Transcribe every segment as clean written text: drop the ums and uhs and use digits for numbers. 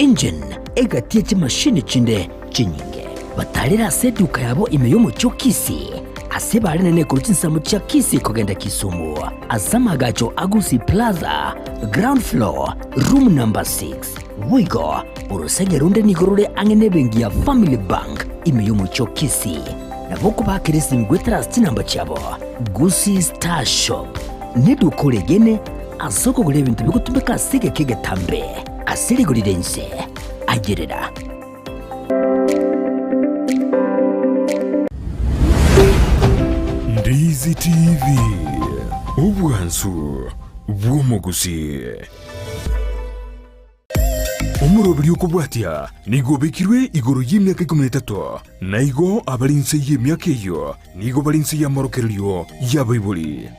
Engine egati ye chimashini chinde chinyinge. Batarere ase eduka yabo ime y'omochie o Kisii, ase barenene korwa chinsemo chia Kisii kogenda Kisumu, ase amagacho a Gusii Plaza, ground floor, room number 6. Boigo, orosege runde nigo rore ang'e nebenki ya Family Bank ime y'omochie o Kisii. Nabo okobakera esimi goetera ase chinamba chiabo, Gusii Star Shop neduka oregene ase okogora ebinto bigotumeka ase egeka egetambe ase rigori ri'ense. Ayerera. Ndizi TV, obwansu bw'omogusii. Omoroberi okobwatia nigo obekirwe igoro y'emiaka ikomi na etato, na igo abare inse y'emiaka eyio nigo bare inse y'amorokererio y'abaibori.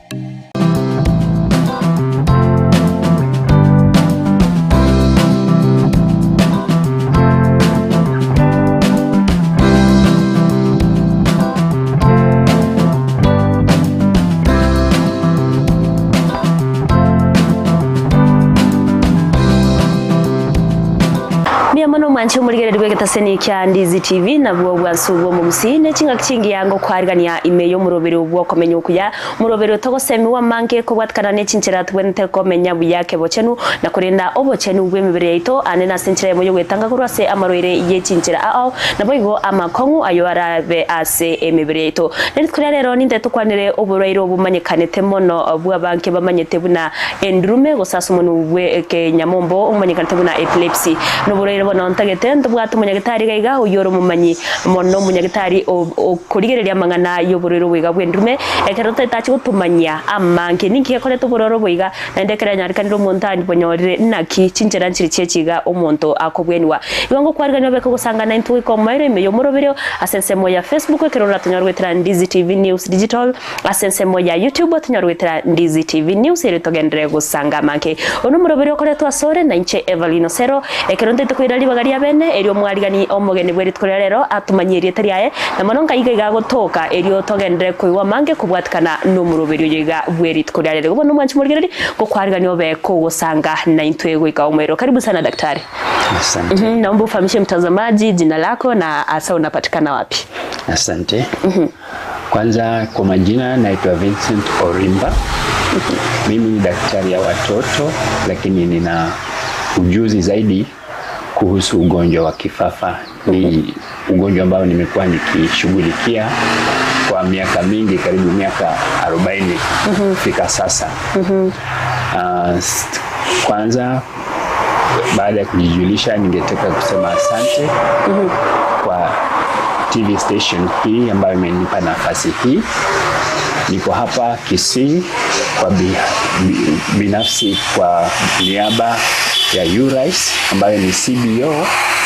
Mbuya mono mwanche omorigereria bw'egetaseni kia Ndizi TV nabwo obwansu bw'omogusii ne chingaki chingiya ngokwarigania ime y'omoroberi bw'okomenya okuya omoroberi otogosemiwa amange kobwatikana ne chinchera tobwenerete komenya buya kebochenu na korenda obochenu bw'emebere yaito ande nase enchera eyemo y'ogwetanga korwa ase amarwaire ye chinchera ao naboigo amakong'u ayo arabe ase emebere yaito. Ne rituko ria rero ninte tokwanere oborwaire obomanyekanete mono bw'abanke bamanyete buna endurume gose ase omonwa bw'ekenyamombo omomanyekanete buna epilepsy. Noborwaire bono ntagete ntobwate omonyagetari iga iga oyio ore omomanyi mono omonyagetari okorigereria amang'ana y'oborwaire oboiga bw'endurume ekero totachie gotomanyia amange ninki gekoreta oborwaire oboiga naende ekero yanyarekanire omonto abonyorire naki chinchera nchiri chi'echi iga omonto akobweniwa. Igo ngokwarigania obeke ogosangana naintwe goika omoerio ime y'omoroberio ase ensemo ya Facebook ekero oratonyore goetera Ndizi TV News Digital ase ensemo ya YouTube otonyore goetera Ndizi TV News erio togenderere gosanga amange. Oyo nomoroberio okoretwa asore nainche Evelyn Osero ekero ntaete koira ribaga ria bene erio omwarigani omogeni bwe rituko ria rero atomanyie erieta riaye na mono nkai iga iga agotoka erio togenderere koigwa amange kobwatikana nomoroberio oyo iga bwe rituko ria rero. Igo bono omwanchi morigereria ngokwarigania obe kogosanga naintwe goika omoerio. Karibu sana daktari. Asante. Naomba ufahamishe mtazamaji jina lako na hasa unapatikana wapi? Asante. Kwanza kwa majina naitwa Vincent Orimba. Mimi ni daktari ya watoto lakini nina ujuzi zaidi kuhusu ugonjwa wa kifafa. Ni ugonjwa ambao nimekuwa nikishughulikia kwa miaka mingi, karibu miaka 40 kufika sasa. Kwanza baada ya kujijulisha, ningetaka kusema asante kwa TV station hii ambayo imenipa nafasi hii. Niko hapa Kisii kwa binafsi kwa niaba ya URICE ambayo ni CBO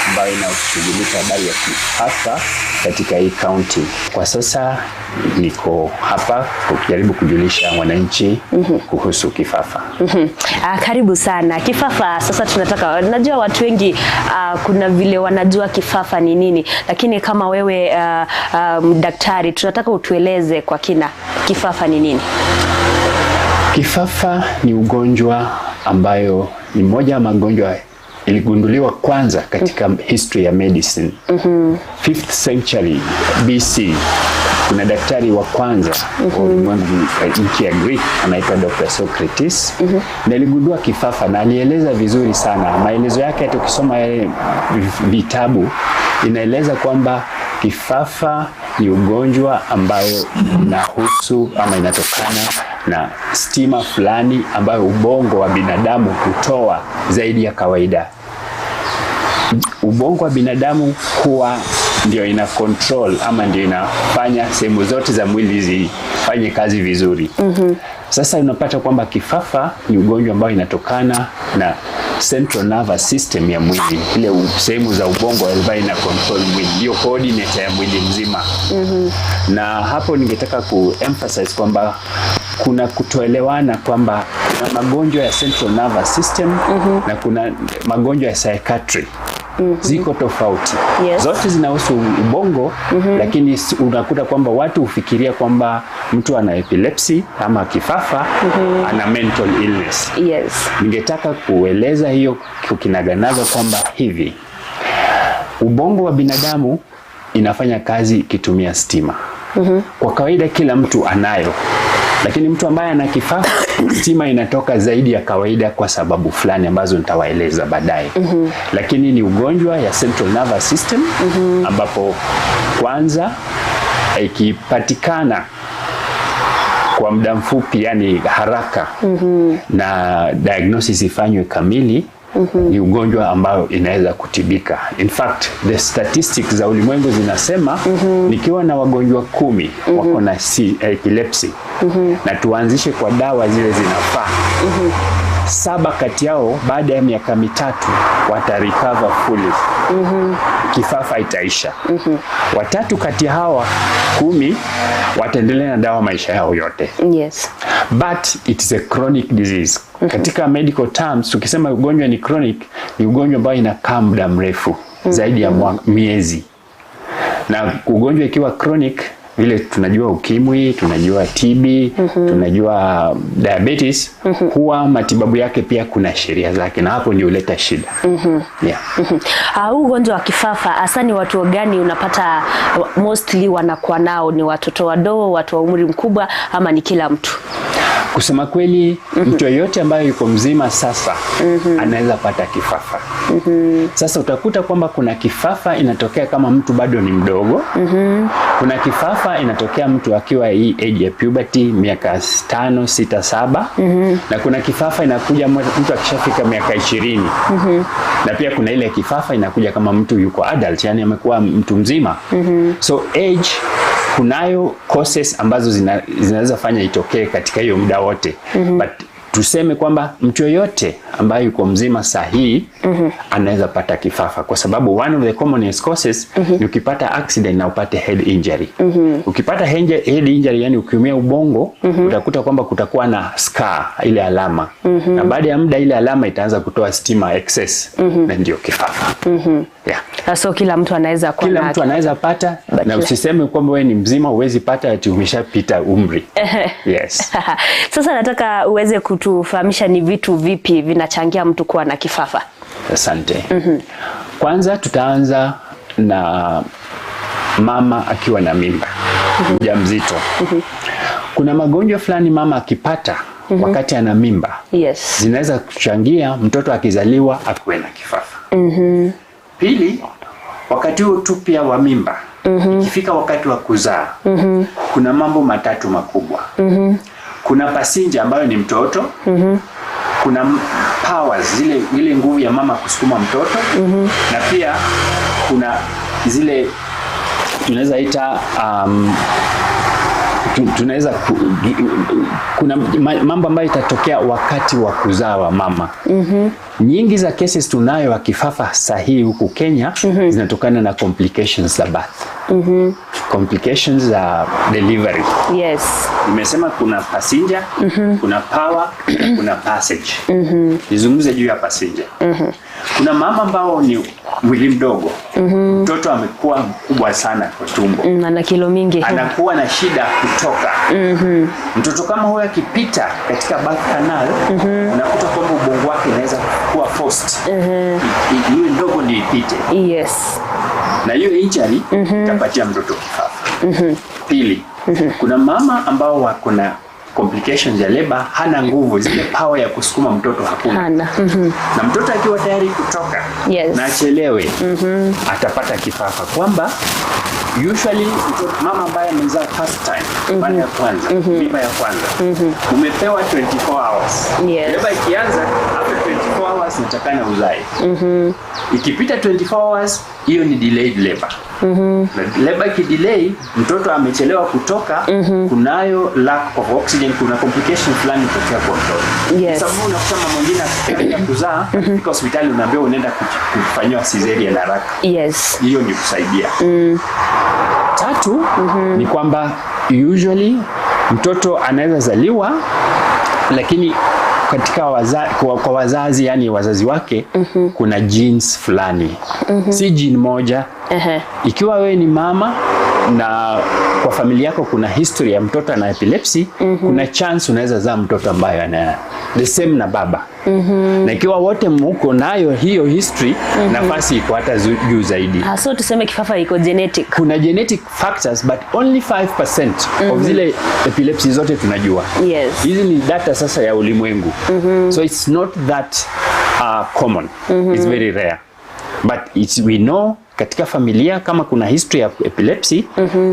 ambayo inashughulika habari ya kifafa katika hii county. Kwa sasa niko hapa kujaribu kujulisha wananchi kuhusu kifafa. Karibu sana. Kifafa sasa tunataka, najua watu wengi kuna vile wanajua kifafa ni nini, lakini kama wewe daktari tunataka utueleze kwa kina kifafa ni nini? Kifafa ni ugonjwa ambayo ni moja ya magonjwa iligunduliwa kwanza katika history ya medicine. 5th century BC kuna daktari wa kwanza wa ulimwengu nchi ya Greek anaitwa Dr. Socrates. Na aligundua kifafa na alieleza vizuri sana. Maelezo yake hata ukisoma yale vitabu inaeleza kwamba kifafa ni ugonjwa ambayo inahusu ama inatokana na stima fulani ambayo ubongo wa binadamu hutoa zaidi ya kawaida. Ubongo wa binadamu huwa ndio ina control ama ndio inafanya sehemu zote za mwili zifanye kazi vizuri. Sasa unapata kwamba kifafa ni ugonjwa ambao inatokana na central nervous system ya mwili, ile sehemu za ubongo ambayo ina control mwili, ndio coordinator ya mwili mzima. Na hapo ningetaka ku emphasize kwamba kuna kutoelewana kwamba kuna magonjwa ya central nervous system na kuna magonjwa ya psychiatry. ziko tofauti. Yes. Zote zinahusu ubongo, lakini unakuta kwamba watu hufikiria kwamba mtu ana epilepsy ama kifafa ana mental illness. Ningetaka kueleza hiyo kinaganaga kwamba hivi ubongo wa binadamu inafanya kazi ikitumia stima. Kwa kawaida kila mtu anayo, lakini mtu ambaye ana kifafa stima inatoka zaidi ya kawaida kwa sababu fulani ambazo nitawaeleza baadaye. Lakini ni ugonjwa ya central nervous system ambapo kwanza ikipatikana kwa muda mfupi, yani haraka, na diagnosis ifanywe kamili, ni ugonjwa ambao inaweza kutibika. In fact, the statistics za ulimwengu zinasema nikiwa na wagonjwa 10 wako na epilepsy na tuanzishe kwa dawa zile zinafaa, 7 kati yao baada ya miaka 3 wata recover fully. Kifafa itaisha. 3 kati ya hawa 10 wataendelea na dawa maisha yao yote. But it is a chronic disease. Katika medical terms, tukisema ugonjwa ni chronic, ni ugonjwa ambao inakaa muda mrefu zaidi ya miezi. Na ugonjwa ikiwa chronic, vile tunajua ukimwi, tunajua TB, tunajua diabetes, huwa matibabu yake pia kuna sheria zake, na hapo ndio huleta shida. Yeah. Huu ugonjwa wa kifafa hasa ni watu gani unapata mostly wanakuwa nao? Ni watoto wadogo, watu wa umri mkubwa, ama ni kila mtu? Kusema kweli, mtu yeyote ambaye yuko mzima sasa anaweza pata kifafa. Sasa utakuta kwamba kuna kifafa inatokea kama mtu bado ni mdogo. Kuna kifafa inatokea mtu akiwa hii age ya puberty, miaka 5, 6, 7. Na kuna kifafa inakuja mtu akishafika miaka 20. Na pia kuna ile kifafa inakuja kama mtu yuko adult, yani amekuwa mtu mzima. So age, kunayo causes ambazo zinaweza fanya itokee katika hiyo muda wote. But tuseme kwamba mtu yoyote ambaye yuko mzima sahihi anaweza pata kifafa, kwa sababu one of the commonest causes ni ukipata accident na upate head injury. Ukipata head injury, yani ukiumia ubongo, utakuta kwamba kutakuwa na scar, ile alama. Na baada ya muda ile alama itaanza kutoa stima excess na ndio kifafa. Yeah. So kila mtu anaweza kuwa Kila na mtu anaweza pata, But na usiseme kwamba wewe ni mzima huwezi pata ati umeshapita umri. Yes. Sasa nataka uweze kutufahamisha ni vitu vipi vinachangia mtu kuwa na kifafa. Asante. Kwanza tutaanza na mama akiwa na mimba, mjamzito. Kuna magonjwa fulani mama akipata wakati ana mimba zinaweza kuchangia mtoto akizaliwa akuwe na kifafa. Pili, wakati huo tu pia wa mimba, ikifika wakati wa kuzaa, kuna mambo matatu makubwa. Kuna passenger ambayo ni mtoto, kuna powers, ile nguvu ya mama kusukuma mtoto, na pia kuna zile tunaweza ita tunaweza kuna mambo ambayo itatokea wakati wa kuzaa wa mama. Nyingi za cases tunayo wa kifafa sahihi huku Kenya zinatokana na complications za birth. Complications za delivery. Nimesema kuna passenger, kuna power, kuna passage. Nizungumze juu ya passenger. Kuna mama ambao ni mwili mdogo. Mtoto amekuwa mkubwa sana kwa tumbo. Ana kilo mingi. Anakuwa na shida kutoka. Mtoto kama huyo akipita katika birth canal, unakuta kwamba ubongo wake inaweza kuwa forced. Iwe ndogo ndio ipite. Na hiyo injury itapatia mtoto kifafa. Pili, kuna mama ambao wako na complications ya labor, hana nguvu, zile power ya kusukuma mtoto hakuna. Hana. Na mtoto akiwa tayari kutoka na achelewe, atapata kifafa. Kwamba usually mtoto, mama ambaye amezaa first time, mara ya kwanza, mimba ya kwanza, umepewa 24 hours. Labor ikianza, after 24 hours inatakana uzae. Ikipita 24 hours, hiyo ni delayed labor. Na labor ikidelay, mtoto amechelewa kutoka, kunayo lack of oxygen, kuna complication fulani kutokea kwa mtoto. Sababu unakuta mama mwingine akifika kuzaa, akifika hospitali unaambiwa unaenda kufanyiwa cesarean haraka. Hiyo ni kusaidia. Tatu ni kwamba usually mtoto anaweza zaliwa lakini katika kwa wazazi, yani wazazi wake, kuna genes fulani, si gene moja. Ikiwa wewe ni mama na kwa familia yako kuna history ya mtoto ana epilepsy, kuna chance unaweza zaa mtoto ambaye ana the same na baba. Na ikiwa wote mko nayo hiyo history, nafasi iko hata juu zaidi. Ah, so tuseme kifafa iko genetic. Kuna genetic factors, but only 5% of zile epilepsy zote tunajua. Hizi ni data sasa ya ulimwengu. So it's not that common. It's very rare. But we know katika familia kama kuna history ya epilepsy,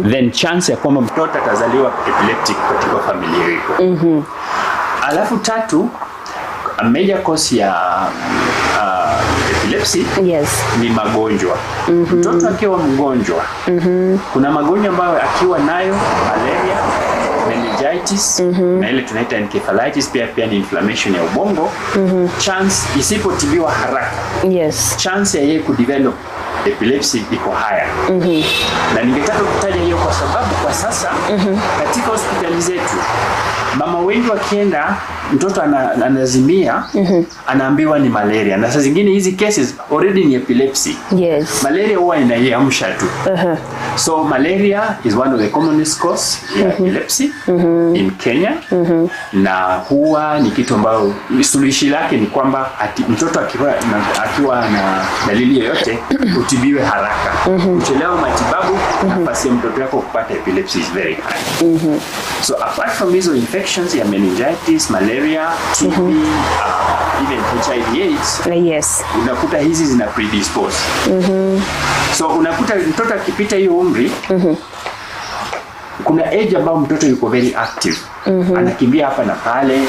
then chance ya kwamba mtoto atazaliwa epileptic katika familia iko. Alafu tatu, a major cause ya epilepsy ni magonjwa. Mtoto akiwa mgonjwa, kuna magonjwa ambayo akiwa nayo, malaria, meningitis, na ile tunaita encephalitis, pia ni inflammation ya ubongo, chance isipotibiwa haraka, chance ya yeye kudevelop epilepsy iko higher. Na ningetaka kutaja hiyo kwa sababu kwa sasa katika hospitali zetu mama wengi wakienda, mtoto anazimia, anaambiwa ni malaria, na saa zingine hizi cases already ni epilepsy. Malaria huwa inaiamsha tu. So malaria is one of the commonest cause ya epilepsy in Kenya, na huwa ni kitu ambayo suluhishi lake ni kwamba ati mtoto akiwa na dalili yoyote utibiwe haraka. Kuchelewa matibabu, nafasi ya mtoto wako kupata epilepsy is very high. So apart from hizo infections ya meningitis, malaria, TB, even HIV AIDS, unakuta hizi zina predispose. So unakuta mtoto akipita hiyo umri, kuna age ambayo mtoto yuko very active, anakimbia hapa na pale,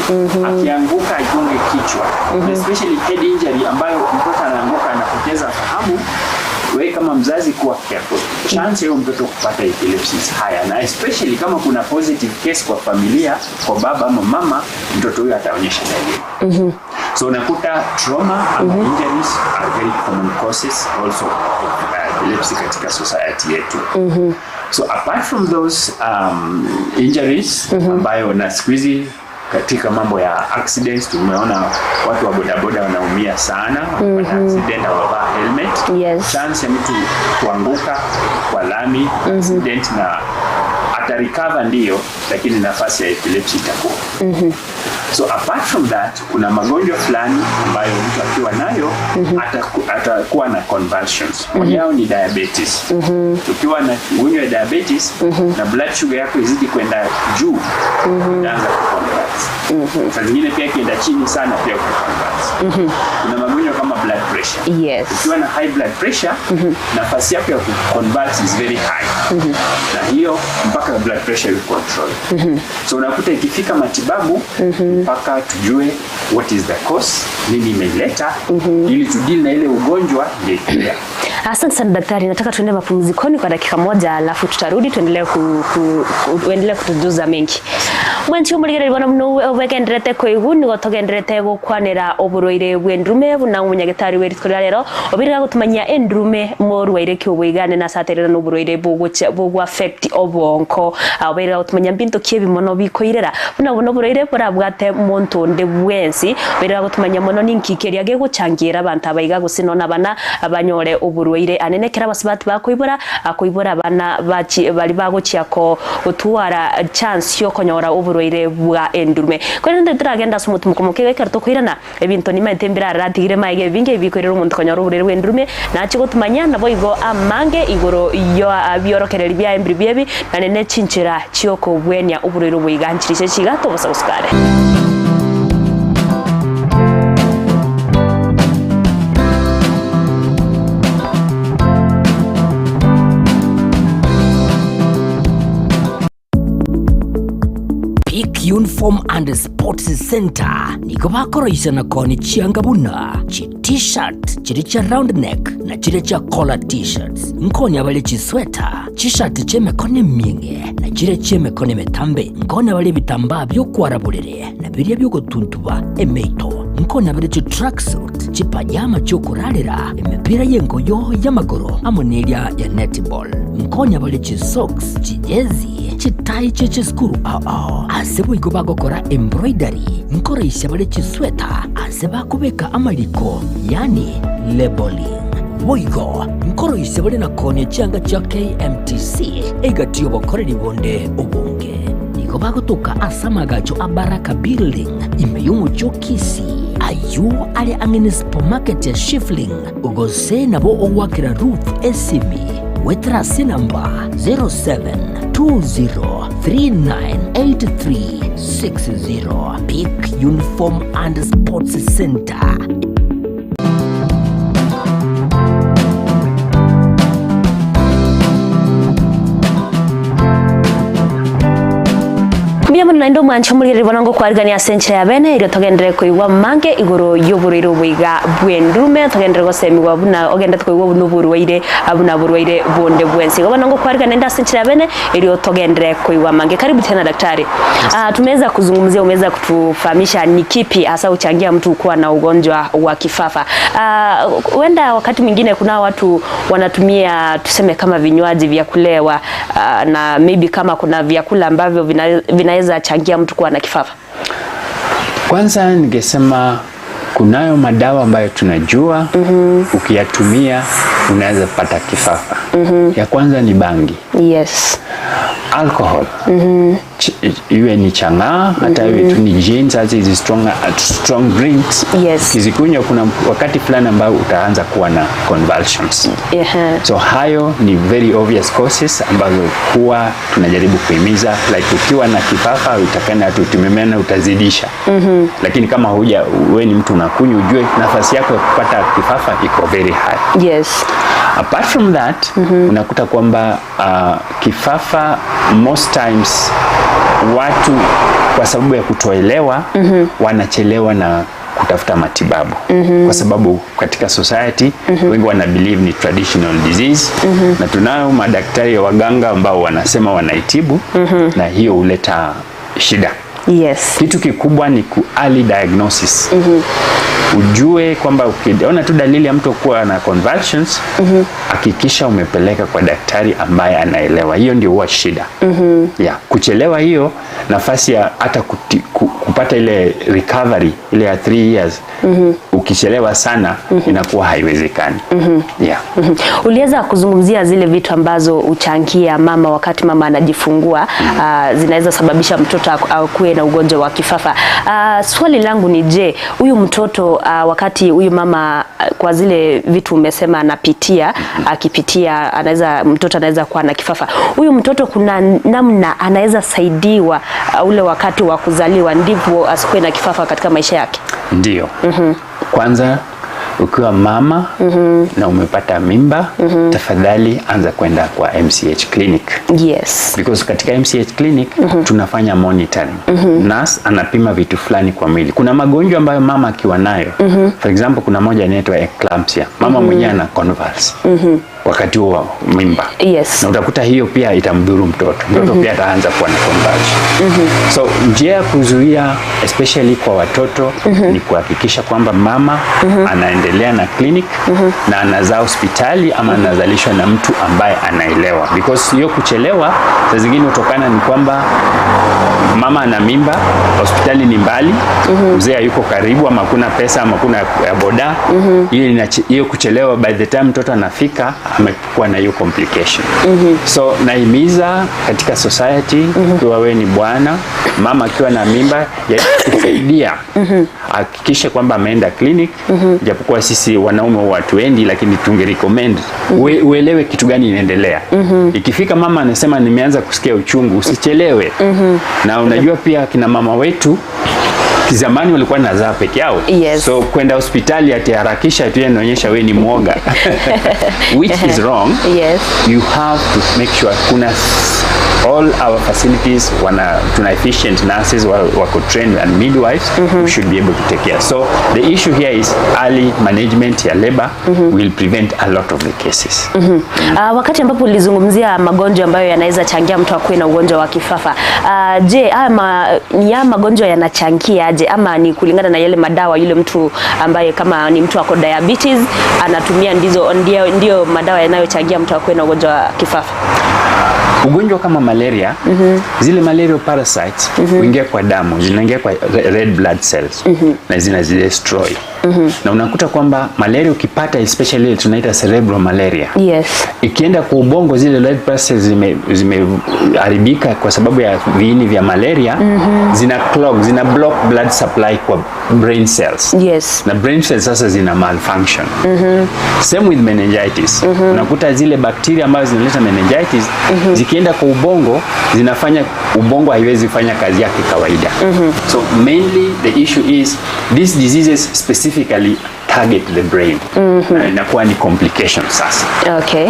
akianguka agonge kichwa, especially head injury ambayo mtoto anaanguka anapoteza fahamu. Wewe kama mzazi kuwa careful, chance ya huyo mtoto kupata epilepsy is higher, na especially kama kuna positive case kwa familia, kwa baba ama mama, mtoto huyo ataonyesha dalili. So unakuta trauma ama injuries are very common causes also of epilepsy katika society yetu. So apart from those injuries ambayo na siku hizi katika mambo ya accidents tumeona watu wa bodaboda wanaumia sana, wanapata accident, hawavaa helmet. Chance ya mtu kuanguka kwa lami, accident, na atarecover ndiyo, lakini nafasi ya epilepsy itakuwa. So apart from that, kuna magonjwa fulani ambayo mtu akiwa nayo atakuwa na convulsions. Moja yao ni diabetes. Ukiwa na ugonjwa wa diabetes na blood sugar yako izidi kwenda juu, utaanza kuconvulse. Saa zingine pia ikienda chini sana pia utaconvulse. Kuna magonjwa kama blood pressure. Ukiwa na high blood pressure, nafasi yako ya kuconvulse is very high. Na hiyo mpaka blood pressure you control. So unakuta ikifika matibabu, mpaka tujue what is the cause, nini imeleta, ili tudeal na ile ugonjwa ndio clear. Asante sana daktari, nataka tuende mapumzikoni kwa dakika moja, alafu tutarudi tuendelee uendelee kutujuza mengi. Mwenchi umurigereri bona muno wegenderete koigu nigo tugenderete gukwanira oburwaire bw'endurume buna umunyagitari weritko rya rero obirira gutumanyia endurume morwaire ki obwigane na saterera n'oburwaire bugucha bugu affect obonko, obirira gutumanyia mbinto kiebi mono bikoirera buna buno oburwaire burabwate muntu nde bwensi, obirira gutumanyia mono ninki keria geguchangira abantu abaiga gusinona bana abanyore oburwaire anene kera basibati bakoibora akoibora abana bachi bali bagochiako gutwara chance yo konyora oburwaire bwa endurume. Kweri nde turagenda sumutu mukomoke gekerto kwirana ebinto ni maite mbira ratigire maige binge bikorera omuntu konyora oburwaire bwa endurume nachi gotumanya nabo igo amange igoro yo abiorokereri bya embiri byebi na nene chinchira chioko bwenya oburwaire bwiganchirise chigato bosa gusukare. Peak Uniform and Sports Center niko bakoroisana koni chianga buna chi t-shirt chiri cha round neck na chiri cha collar t-shirts, nkoni abale chi sweater, chi-shirt chemekone minge na chiri chemekone metambe, nkoni abale bitambaa byokwara burere na biria byogutuntuba emeito. Nkona bare chi tracksuit, chipajama chiokorarera, emipira y'engoyo y'amagoro amo neria ya netball. Nkonya bare chi socks, chijezi, chitai chechiskuru ao ase boigo bagokora embroidery. Nkoraisha bare chisweta ase bakobeka amariko, yani labeling. Boigo nkoroise bare na konia chianga chia KMTC egati obokoreri bonde obonge. Nigo bagotoka ase amagacho a Baraka Building ime y'omochie o Kisii, ayu are ang'e supermarket ya Shifling. Gose nabo ogwakera Ruth esimi wetera ase namba 0720398360. Peak Uniform and Sports Center. Mbuya mono naende omwancho omorigeri bono ngokwarigania ase enchera ya bene erio togendere koigwa mange igoro y'oborwaire oboiga bw'endurume, togendere gosemigwa buna ogendete koigwa buna oborwaire buna borwaire bonde bwensi. Igo bono ngokwarigania naende ase enchera ya bene erio togendere koigwa mange. Karibu tena daktari. Tumeweza kuzungumzia, umeweza kutufahamisha ni kipi hasa huchangia mtu kuwa na ugonjwa wa kifafa. Huenda wakati mwingine kuna watu wanatumia tuseme kama vinywaji vya kulewa, na maybe kama kuna vyakula ambavyo vinaweza changia mtu kuwa na kifafa. Kwanza ningesema kunayo madawa ambayo tunajua ukiyatumia unaweza pata kifafa. Ya kwanza ni bangi. Alcohol. Iwe ni chang'aa, hata iwe tu ni gin, sasa hizi strong drinks. Ukizikunywa kuna wakati fulani ambao utaanza kuwa na convulsions. So hayo ni very obvious causes ambazo huwa tunajaribu kuhimiza, like ukiwa na kifafa utakana tu utumie utazidisha. Lakini kama huja wewe ni mtu unakunywa, ujue nafasi yako ya kupata kifafa iko very high. Apart from that, unakuta kwamba kifafa most times watu kwa sababu ya kutoelewa wanachelewa na kutafuta matibabu. Kwa sababu katika society wengi wana believe ni traditional disease, na tunayo madaktari waganga ambao wanasema wanaitibu, na hiyo huleta shida. Kitu kikubwa ni ku early diagnosis. Ujue kwamba ukiona tu dalili ya mtu kuwa na convulsions, hakikisha umepeleka kwa daktari ambaye anaelewa. Hiyo ndio huwa shida. Yeah, kuchelewa hiyo nafasi ya hata kupata ile recovery ile ya 3 years, ukichelewa sana inakuwa haiwezekani. Yeah. Uliweza kuzungumzia zile vitu ambazo huchangia mama wakati mama anajifungua, zinaweza sababisha mtoto akuwe na ugonjwa wa kifafa. Swali langu ni je, huyu mtoto wakati huyu mama kwa zile vitu umesema anapitia, akipitia anaweza, mtoto anaweza kuwa na kifafa. Huyu mtoto kuna namna anaweza saidiwa ule wakati wa kuzaliwa ndipo asikuwe na kifafa katika maisha yake? Ndio. Kwanza ukiwa mama na umepata mimba, tafadhali anza kwenda kwa MCH clinic. Because katika MCH clinic tunafanya monitoring. Nurse anapima vitu fulani kwa mwili. Kuna magonjwa ambayo mama akiwa nayo. For example, kuna moja inaitwa eclampsia. Mama mwenyewe ana convulse wakati huo wa mimba. Na utakuta hiyo pia itamdhuru mtoto. Mtoto pia ataanza kuwa na convulsion. So njia ya kuzuia especially kwa watoto ni kuhakikisha kwamba mama anaendelea na clinic na anazaa hospitali ama anazalishwa na mtu ambaye anaelewa. Because hiyo kuchelewa saa zingine hutokana ni kwamba mama ana mimba, hospitali ni mbali, mzee hayuko karibu, ama hakuna pesa ama hakuna ya boda. Hiyo kuchelewa, by the time mtoto anafika amekuwa na hiyo complication. So nahimiza katika society, ukiwa wewe ni bwana, mama akiwa na mimba ya kusaidia, hakikishe kwamba ameenda clinic. Japokuwa sisi wanaume huwa hatuendi, lakini tunge recommend uelewe kitu gani inaendelea. Ikifika mama anasema nimeanza kusikia uchungu, usichelewe. Na unajua pia kina mama wetu zamani walikuwa nazaa peke yao. So kwenda hospitali ati harakisha tu inaonyesha wewe ni mwoga. Which is wrong. You have to make sure kuna all our facilities wana tuna efficient nurses wako trained and midwives who should be able to take care. So the issue here is early management ya labor will prevent a lot of the cases. Wakati ambapo ulizungumzia magonjwa ambayo yanaweza changia mtu akuwe na ugonjwa wa kifafa, je, haya ni haya magonjwa yanachangia aje? aje, ama ni kulingana na yale madawa yule mtu ambaye kama ni mtu ako diabetes anatumia ndizo ndio madawa yanayochangia mtu akuwe na ugonjwa wa kifafa? Ugonjwa kama malaria, zile malaria parasites huingia kwa damu, zinaingia kwa red blood cells na zinazidestroy. Na unakuta kwamba malaria ukipata, especially ile tunaita cerebral malaria, ikienda kwa ubongo, zile red blood cells zimeharibika kwa sababu ya viini vya malaria, zina clog, zina block blood supply kwa brain cells na brain cells sasa zina malfunction. Same with meningitis. Unakuta zile bakteria ambazo zinaleta meningitis zikienda kwa ubongo zinafanya ubongo haiwezi kufanya kazi yake kawaida. So mainly the issue is these diseases specifically target the brain. Na inakuwa ni complication sasa. Okay.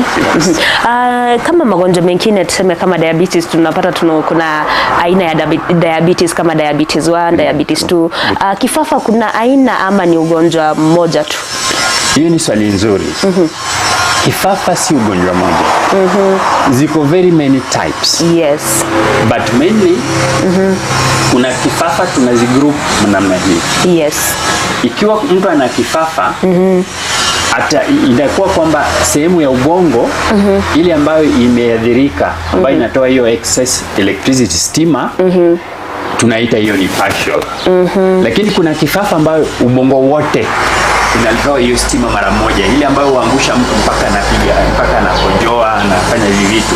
Kama magonjwa mengine, tuseme kama diabetes, tunapata kuna aina ya diabetes kama diabetes 1, diabetes 2. Kifafa kuna aina ama ni ugonjwa mmoja tu? Hiyo ni swali nzuri. Kifafa si ugonjwa moja. Ziko very many types. But mainly kuna kifafa tunazigroup namna hii. Ikiwa mtu ana kifafa, ata inakuwa kwamba sehemu ya ubongo ile ambayo imeathirika, ambayo inatoa hiyo excess electricity, stima, tunaita hiyo ni partial. Lakini kuna kifafa ambayo ubongo wote inatoa hiyo stima mara moja, ile ambayo huangusha mtu mpaka anapiga, mpaka anakojoa, anafanya hivi vitu,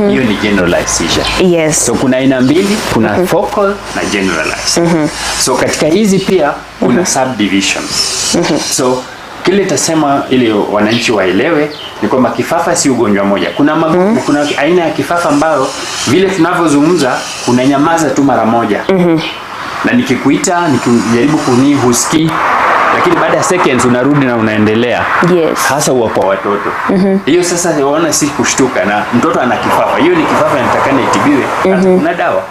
hiyo ni generalized seizure. So kuna aina mbili, kuna focal na generalized. So katika hizi pia kuna subdivisions. So kile tasema ili wananchi waelewe ni kwamba kifafa si ugonjwa moja. Kuna aina ya kifafa ambayo vile tunavyozungumza unanyamaza tu mara moja. Na nikikuita, nikijaribu kuni husikii, lakini baada ya seconds unarudi na unaendelea. Hasa huwa kwa watoto. Hiyo sasa waona si kushtuka na mtoto ana kifafa. Hiyo ni kifafa inatakana itibiwe, hata kuna dawa.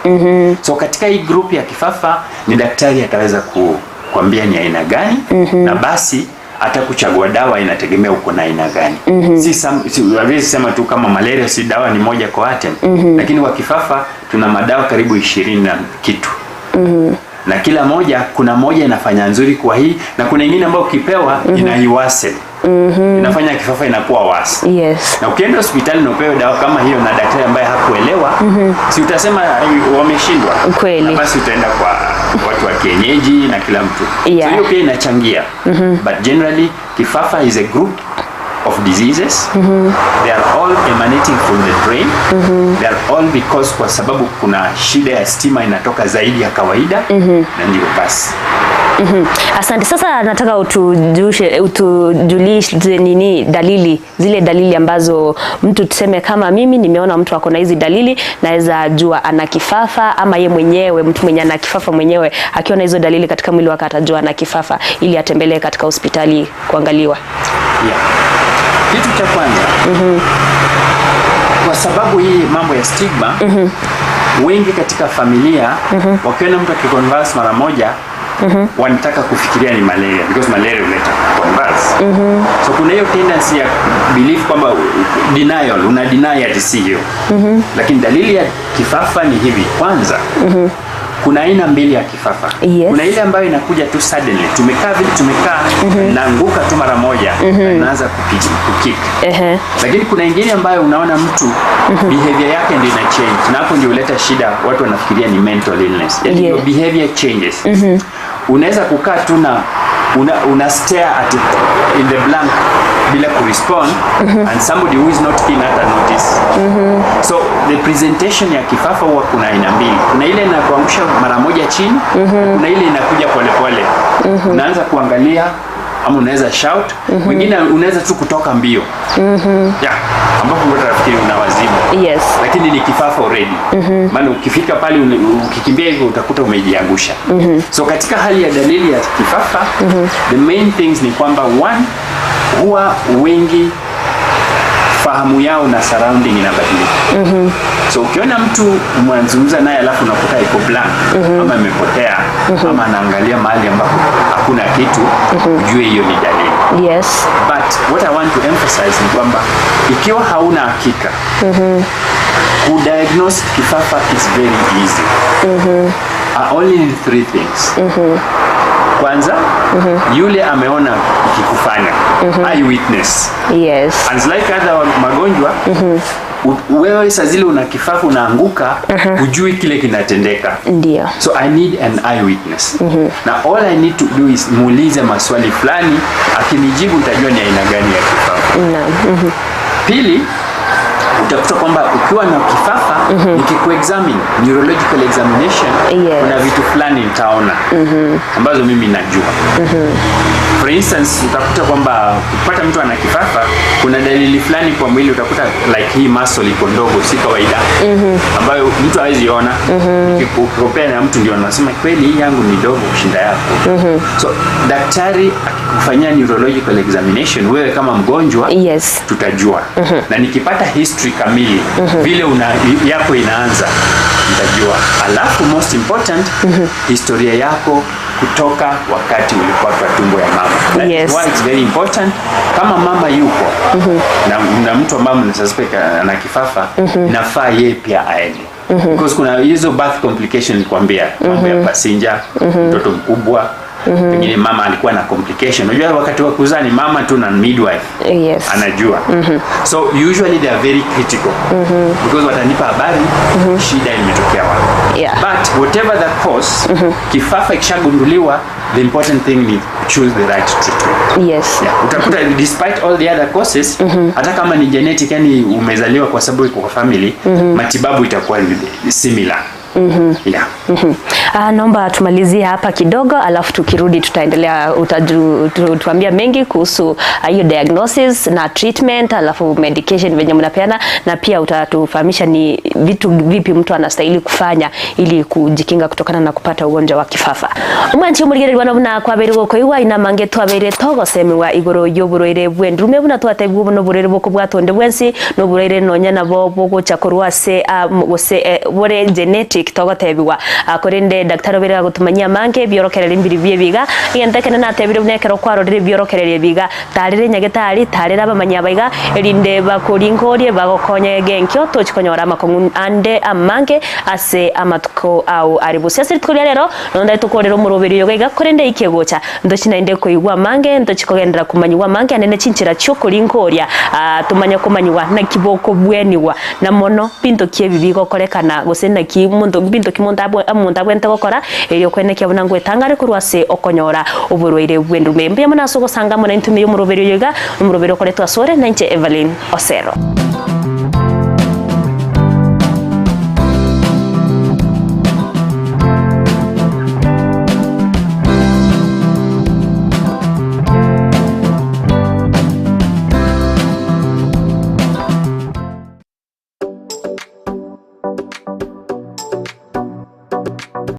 So katika hii group ya kifafa ni daktari ataweza kuambia ni aina gani, na basi hata kuchagua dawa inategemea uko na aina gani. Si hawezi sema tu kama malaria si dawa ni moja kwa wote. Lakini kwa kifafa tuna madawa karibu 20 na kitu. Na kila moja, kuna moja inafanya nzuri kwa hii na kuna ingine ambayo ukipewa inaiworsen. Inafanya kifafa inakuwa worse. Na ukienda hospitali na upewe dawa kama hiyo na daktari ambaye hakuelewa, si utasema, "Ai, wameshindwa." Na basi utaenda kwa watu wa kienyeji na kila mtu. So hiyo pia inachangia. But generally kifafa is a group of diseases. They are all emanating from the brain. They are all because, kwa sababu kuna shida ya stima inatoka zaidi ya kawaida, na ndio basi. Asante. Sasa nataka utujushe, utujulishe nini dalili, zile dalili ambazo mtu, tuseme kama mimi nimeona mtu ako na hizi dalili, naweza jua ana kifafa, ama ye mwenyewe, mtu mwenye ana kifafa mwenyewe akiona hizo dalili katika mwili wake atajua ana kifafa ili atembelee katika hospitali kuangaliwa. Yeah. Kitu cha kwanza, kwa sababu hii mambo ya stigma, wengi katika familia wakiona mtu akiconvulse mara moja wanataka kufikiria ni malaria, because malaria huleta convulse. So kuna hiyo tendency ya belief kwamba denial, una deny ati si hiyo. Lakini dalili ya kifafa ni hivi. Kwanza, kuna aina mbili ya kifafa. Kuna ile ambayo inakuja tu suddenly. Tumekaa vile tumekaa, naanguka tu mara moja na inaanza kukick. Lakini kuna ingine ambayo unaona mtu behavior yake ndio ina change, na hapo ndio huleta shida, watu wanafikiria ni mental illness. Yani your behavior changes. Unaweza kukaa tu na una stare at it in the blank bila kurespond, and somebody who is not keen hata notice. So the presentation ya kifafa huwa kuna aina mbili. Kuna ile inakuangusha mara moja chini, na kuna ile inakuja polepole. Unaanza kuangalia ama unaweza shout, wengine unaweza tu kutoka mbio. Yeah, ambapo mtu anafikiri una wazimu. Lakini ni kifafa already. Maana ukifika pale ukikimbia hivyo utakuta umejiangusha. So katika hali ya dalili ya kifafa, the main things ni kwamba one, huwa wengi fahamu yao na surrounding inabadilika. So ukiona mtu mwanzungumza naye alafu unakuta iko blank, ama amepotea, ama anaangalia mahali ambapo hakuna kitu, ujue hiyo ni dalili. But what I want to emphasize ni kwamba ikiwa hauna hakika, kudiagnose kifafa is very easy. I only need three things. Kwanza, yule ameona ikikufanya, eyewitness. And like other magonjwa, wewe saa zile una kifafa unaanguka, hujui kile kinatendeka. Ndio. So I need an eyewitness. Na all I need to do is muulize maswali fulani, akinijibu nitajua ni aina gani ya kifafa. Naam. Pili, utakuta kwamba ukiwa na kifafa, nikikuexamine neurological examination, kuna vitu fulani nitaona ambazo mimi najua. For instance, utakuta kwamba ukipata mtu ana kifafa, kuna dalili fulani kwa mwili utakuta like hii muscle iko ndogo, si kawaida, ambayo mtu hawezi ona. Ukikompare na mtu ndio anasema kweli hii yangu ni ndogo kushinda yako. So daktari akikufanyia neurological examination, wewe kama mgonjwa, tutajua. Na nikipata history kamili vile una, yako inaanza, nitajua. Alafu most important, historia yako kutoka wakati ulikuwa kwa tumbo ya mama. That is why it's very important kama mama yuko na mtu ambaye mnasuspect ana kifafa, inafaa yeye pia aende, because kuna hizo birth complication nilikwambia, mambo ya passenger, mtoto mkubwa, pengine mama alikuwa na complication. Unajua wakati wa kuzaa ni mama tu na midwife anajua. So usually they are very critical because watanipa habari shida imetokea wapi. But whatever the cause, kifafa ikishagunduliwa, the important thing ni choose the right treatment. Yeah, utakuta despite all the other causes, hata kama ni genetic, yani umezaliwa kwa sababu iko kwa family, matibabu itakuwa ni similar. Yeah. Naomba tumalizie hapa kidogo alafu tukirudi tutaendelea, tuambia mengi kuhusu hiyo diagnosis na treatment, alafu medication venye mnapeana, na pia utatufahamisha ni vitu vipi mtu anastahili kufanya ili kujikinga kutokana na kupata ugonjwa wa kifafa. Omwanchi omorigereri buna kwabere gokoigwa inamange twabere togosemewa igoro y'oborwaire bw'endurume buna twatebwa buno oborwaire bokobwatonde bwensi n'oborwaire nonya nabo bogocha korwa ase gose bore genetic togotebiwa korende daktari obere agotumanyia mange biorokereria mbiri bie biga igentekene natebire buna ekero kwarorire biorokereria biga tarire nyagetari tarire abamanyia baiga erinde bakoringorie bagokonya egenkio tochikonyora amakong'u ande amange ase amatuko au ari busia ase rituko ria rero nonda tukorera omoroberi oyo gaiga korende ikegocha ntochinainde koigwa amange ntochikogendera kumanyiwa amange anene chinchera chiokoringoria tumanya kumanyiwa naki bokobweniwa na mono binto kiebi bigokorekana gose naki monto binto ki monto omonto abwente gokora erio kwenekia buna ngwetangare korwa ase okonyora oborwaire bw'endume mbuya mono ase ogosanga mono entume ya omoroberi oyo iga omoroberi okoretwa asore na inche Evelyn Osero.